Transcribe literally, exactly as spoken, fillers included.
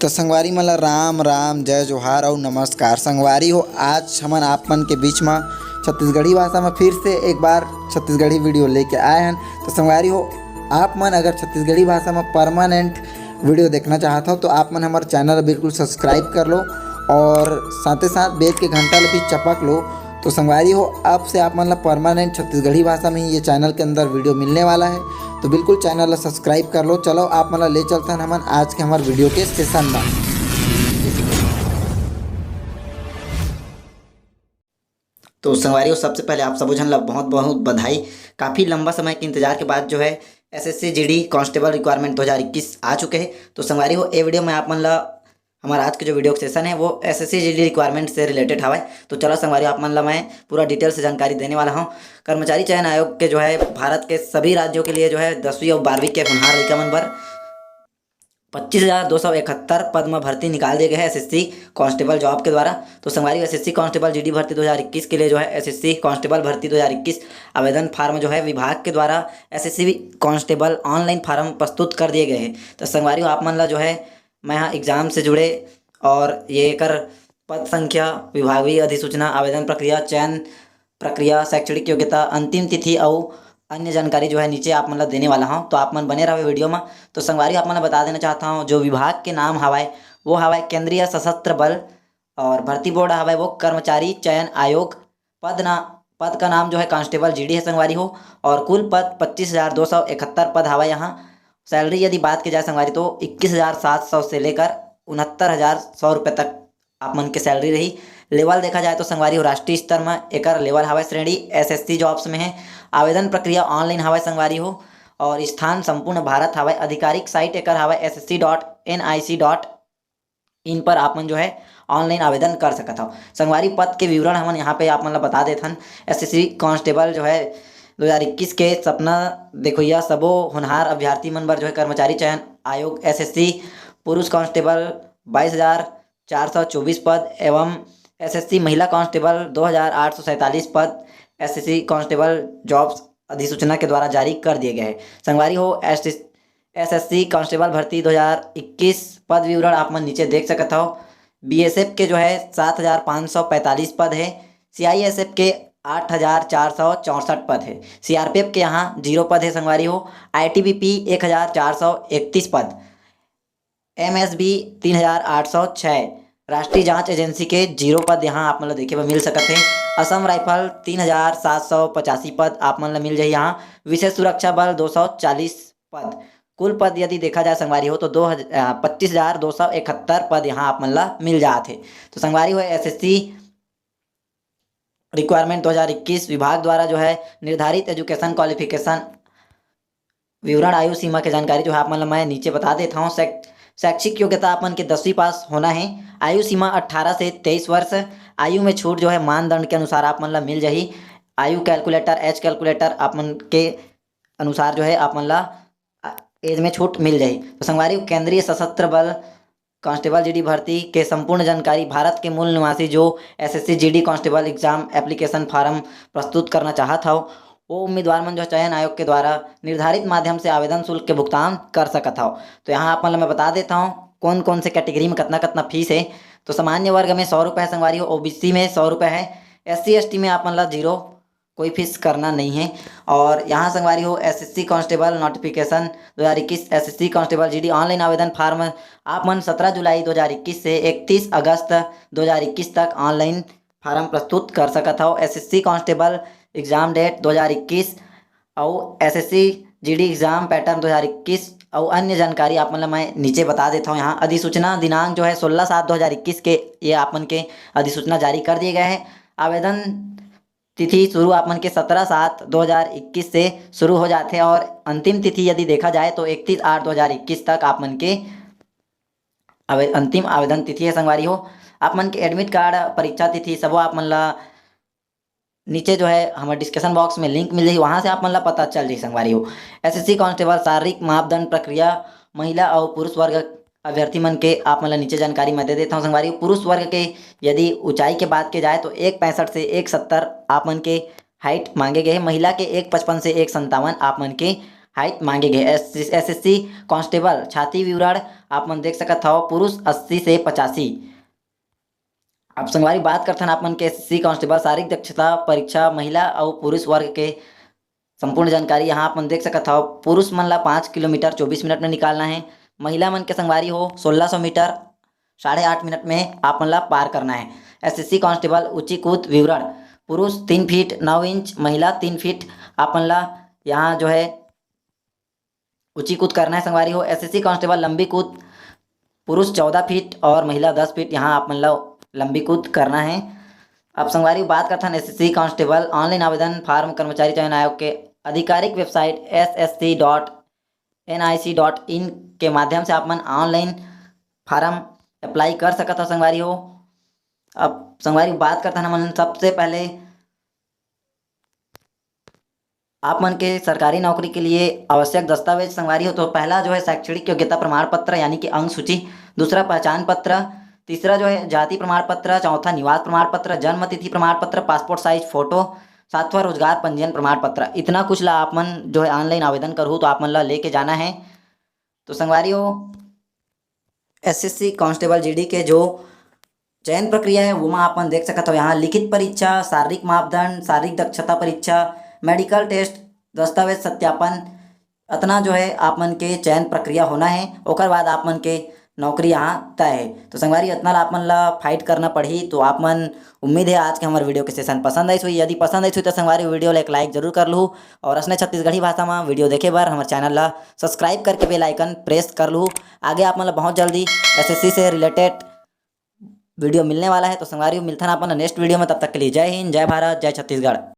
तो संगवारी मन ला राम राम, जय जोहार अउ नमस्कार। संगवारी हो, आज हमन आप मन के बीच म छत्तीसगढ़ी भाषा म फिर से एक बार छत्तीसगढ़ी वीडियो लेके आए हन। तो संगवारी हो, आप मन अगर छत्तीसगढ़ी भाषा म परमानेंट वीडियो देखना चाहत हो तो आप मन हमर चैनल बिल्कुल सब्सक्राइब कर लो और साथे साथ बेल के घंटा ल भी चपक लो। तो संगवारी हो, अब से आप मन ला परमानेंट छत्तीसगढ़ी भाषा में ही ये चैनल के अंदर वीडियो मिलने वाला है। तो बिल्कुल चैनल ला सब्सक्राइब कर लो। चलो, आप मन ला ले चलथन हमन आज के हमर वीडियो के सेशन में। तो संगवारी हो, सबसे पहले आप सबो झन ला बहुत बहुत बधाई। काफ़ी लंबा समय के इंतजार के बाद जो है एसएससी जीडी कांस्टेबल रिक्वायरमेंट दो हज़ार इक्कीस आ चुके हैं। तो संगवारी हो, ये वीडियो में आप मन ला हमारा आज के जो वीडियो सेशन है वो एसएससी जीडी रिक्वायरमेंट से रिलेटेड हवय। तो चलो संगवारी, आप मन ला मैं पूरा डिटेल से जानकारी देने वाला हूँ। कर्मचारी चयन आयोग के जो है भारत के सभी राज्यों के लिए जो है दसवीं और बारहवीं के होनहार लइका मन बर पच्चीस हज़ार दो सौ इकहत्तर पद में भर्ती निकाल दिए गए हैं एसएससी कांस्टेबल जॉब के द्वारा। तो संगवारी, एसएससी कांस्टेबल जीडी भर्ती दो हज़ार इक्कीस के लिए जो है एसएससी कांस्टेबल भर्ती दो हज़ार इक्कीस आवेदन फॉर्म जो है विभाग के द्वारा एसएससी कांस्टेबल ऑनलाइन फॉर्म प्रस्तुत कर दिए गए हैं। तो संगवारी, आप मन ला जो है मैं यहाँ एग्जाम से जुड़े और ये एकर पद संख्या, विभागीय अधिसूचना, आवेदन प्रक्रिया, चयन प्रक्रिया, शैक्षणिक योग्यता, अंतिम तिथि अउ अन्य जानकारी जो है नीचे आप मन ला देने वाला हूँ। तो आप मन बने रहो वीडियो में। तो संगवारी, आप मन ला बता देना चाहता हूँ, जो विभाग के नाम हवाए वो हवाए केंद्रीय सशस्त्र बल और भर्ती बोर्ड हवाए वो कर्मचारी चयन आयोग। पद ना पद का नाम जो है कांस्टेबल जीडी है संगवारी हो। और कुल पद पच्चीस हज़ार दो सौ इकहत्तर पद हवा यहाँ। सैलरी यदि बात की जाए संगवारी, तो इक्कीस हज़ार सात सौ से लेकर उनहत्तर हज़ार सौ रुपये तक आप मन के सैलरी रही। लेवल देखा जाए तो संगवारी हो, राष्ट्रीय स्तर में एकर लेवल हवा, श्रेणी एसएससी जॉब्स में है। आवेदन प्रक्रिया ऑनलाइन हवा संगवारी हो। और स्थान संपूर्ण भारत हवा। आधिकारिक साइट एकर हवा S S C dot N I C dot in पर आप मन जो है ऑनलाइन आवेदन कर सकत हव। संगवारी, पद के विवरण हमन यहाँ पे आप मन ला बता देथन। एसएससी कांस्टेबल जो है दो हज़ार इक्कीस के सपना देखोइया सबो होनहार अभ्यर्थी मन बर जो है कर्मचारी चयन आयोग एसएससी पुरुष कांस्टेबल बाईस हज़ार चार सौ चौबीस पद एवं एसएससी महिला कांस्टेबल दो हज़ार आठ सौ सैंतालीस पद एसएससी कांस्टेबल जॉब्स अधिसूचना के द्वारा जारी कर दिए गए हैं। संगवारी हो, एसएससी कांस्टेबल भर्ती दो हज़ार इक्कीस पद विवरण आप मन नीचे देख सकत हव। बीएसएफ के जो है सात हज़ार पाँच सौ पैंतालीस पद है, सीआईएसएफ के आठ हज़ार चार सौ चौंसठ पद है, सीआरपीएफ के यहाँ जीरो पद है संगवारी हो, आईटीबीपी एक हज़ार चार सौ इकतीस पद, एमएसबी तीन हज़ार आठ सौ छः, राष्ट्रीय जांच एजेंसी के जीरो पद यहाँ आप मन ल देखे बर मिल सकत हे। असम राइफल तीन हज़ार सात सौ पचासी पद आप मन ल मिल जाही यहाँ। विशेष सुरक्षा बल दो सौ चालीस पद। कुल पद यदि देखा जाए संगवारी हो तो दो हज़ार, अ, पच्चीस हज़ार दो सौ इकहत्तर पद यहाँ आप मन ल मिल जात हे। तो संगवारी हो, एसएससी रिक्वायरमेंट दो हज़ार इक्कीस विभाग द्वारा जो है निर्धारित एजुकेशन क्वालिफिकेशन विवरण आयु सीमा के जानकारी जो है आप मन ल मैं नीचे बता देता हूँ। शैक-, शैक्षिक योग्यता आप मन के दसवीं पास होना है। आयु सीमा अट्ठारह से तेईस वर्ष। आयु में छूट जो है मानदंड के अनुसार आप मन ल मिल जाही। आयु कैलकुलेटर, एज कैलकुलेटर आप मन के अनुसार जो है आप मन ल, अ, एज में छूट मिल जाही। तो संगवारी, केंद्रीय सशस्त्र बल कांस्टेबल जीडी भर्ती के संपूर्ण जानकारी, भारत के मूल निवासी जो SSC GD constable exam application form प्रस्तुत करना चाहत हव, वो उम्मीदवार मन जो चयन आयोग के द्वारा निर्धारित माध्यम से आवेदन शुल्क के भुगतान कर सकत हव। तो यहाँ आप मन ल मैं बता देता हूँ कौन कौन से कैटेगरी में कितना कितना फीस है। तो सामान्य वर्ग में सौ रुपये है संगवारी हो, ओबीसी में सौ रुपये है, एससी एसटी में आप मन ला जीरो, कोई फीस करना नहीं है। और यहाँ संगवारी हो, एसएससी कांस्टेबल नोटिफिकेशन दो हज़ार इक्कीस, एसएससी कांस्टेबल जीडी ऑनलाइन आवेदन फॉर्म आप मन सत्रह जुलाई दो हज़ार इक्कीस से इकतीस अगस्त दो हज़ार इक्कीस तक ऑनलाइन फॉर्म प्रस्तुत कर सकत हव। एसएससी कांस्टेबल एग्जाम डेट दो हज़ार इक्कीस अउ एसएससी जीडी एग्जाम पैटर्न दो हज़ार इक्कीस अउ अन्य जानकारी आप मन ल मैं नीचे बता देता हूँ। यहाँ अधिसूचना दिनांक जो है सोलह सात दो हज़ार इक्कीस के, ये आप मन के अधिसूचना जारी कर दिए गए हैं। आवेदन तिथि शुरू आप मन के सत्रह सात दो हज़ार इक्कीस से शुरू हो जाथे और अंतिम तिथि यदि देखा जाए तो इकतीस आठ दो हज़ार इक्कीस तक आप मन के आवे-, अंतिम आवेदन तिथि है संगवारी हो। आप मन के एडमिट कार्ड, परीक्षा तिथि सबो आप मन ला नीचे जो है हमारे डिस्क्रिप्शन बॉक्स में लिंक मिल जाही, वहाँ से आप मन ला पता चल जाही संगवारी हो। एसएससी कांस्टेबल शारीरिक मापदंड प्रक्रिया महिला और पुरुष वर्ग अभ्यर्थी मन के आप मन ला नीचे जानकारी मैं दे देता हूँ संगवारी हो। पुरुष वर्ग के यदि ऊंचाई के बात की जाए तो एक पैंसठ से एक सत्तर आप मन के हाइट मांगे गए हे। महिला के एक पचपन से एक संतावन आप मन के हाइट मांगे गए हे। एसएससी कांस्टेबल छाती विवरण आप मन देख सकत हव, पुरुष अस्सी से पचासी। अब संगवारी, बात करथन आप मन के एसएससी कांस्टेबल शारीरिक दक्षता परीक्षा महिला अउ पुरुष वर्ग के संपूर्ण जानकारी। यहाँ आप मन देख सकत हव, पुरुष मन ला पाँच किलोमीटर चौबीस मिनट में निकालना है, महिला मन के संगवारी हो सोलह सौ मीटर साढ़े आठ मिनट में आप मन ला पार करना है। एसएससी कांस्टेबल ऊंची कूद विवरण, पुरुष तीन फीट नौ इंच, महिला तीन फीट। आप मन ला यहाँ जो है ऊंची कूद करना है संगवारी हो। एसएससी कांस्टेबल लंबी कूद, पुरुष चौदह फीट और महिला दस फीट, यहाँ आप मन ला लंबी कूद करना है। अब संगवारी, बात करथन एसएससी कांस्टेबल ऑनलाइन आवेदन फॉर्म। कर्मचारी चयन आयोग के आधिकारिक website S S C dot N I C dot in के माध्यम से आप मन ऑनलाइन फॉर्म अप्लाई कर सकत हो संगवारी हो। अब संगवारी, बात करथन हमन सबसे पहले आप मन के सरकारी नौकरी के लिए आवश्यक दस्तावेज संगवारी हो, तो पहला जो है शैक्षणिक योग्यता प्रमाण पत्र यानी कि अंक सूची, दूसरा पहचान पत्र, तीसरा जो है जाति प्रमाण पत्र, चौथा निवास प्रमाण पत्र, जन्म तिथि प्रमाण पत्र, पासपोर्ट साइज फोटो, सातवां रोजगार पंजीयन प्रमाण पत्र। इतना कुछ ला आप मन जो है ऑनलाइन आवेदन करहू तो आप मन ला लेके जाना है। तो संगवारी हो, एसएससी कांस्टेबल जीडी के जो चयन प्रक्रिया है, वो में आप मन देख सकत हो यहाँ लिखित परीक्षा, शारीरिक मापदंड, शारीरिक दक्षता परीक्षा, मेडिकल टेस्ट, दस्तावेज सत्यापन, अतना जो है आप मन के चयन प्रक्रिया होना है। ओकर बाद आप मन के नौकरी यहाँ तय है। तो संगवारी, अतना ला आप मन ला फाइट करना पड़ही। तो आप मन, उम्मीद है आज के हमारे वीडियो के सेशन पसंद आइस होही। यदि पसंद आइस होही तो संगवारी, वीडियो ला एक लाइक जरूर कर लहू और असने छत्तीसगढ़ी भाषा में वीडियो देखे बर हमारे चैनल ला सब्सक्राइब करके बेल आइकन प्रेस कर लहू। आगे आप मन ला बहुत जल्दी एसएससी से रिलेटेड वीडियो मिलने वाला है। तो संगवारी, मिलथन आप मन नेक्स्ट वीडियो में, तब तक के लिए जय हिंद, जय भारत, जय छत्तीसगढ़।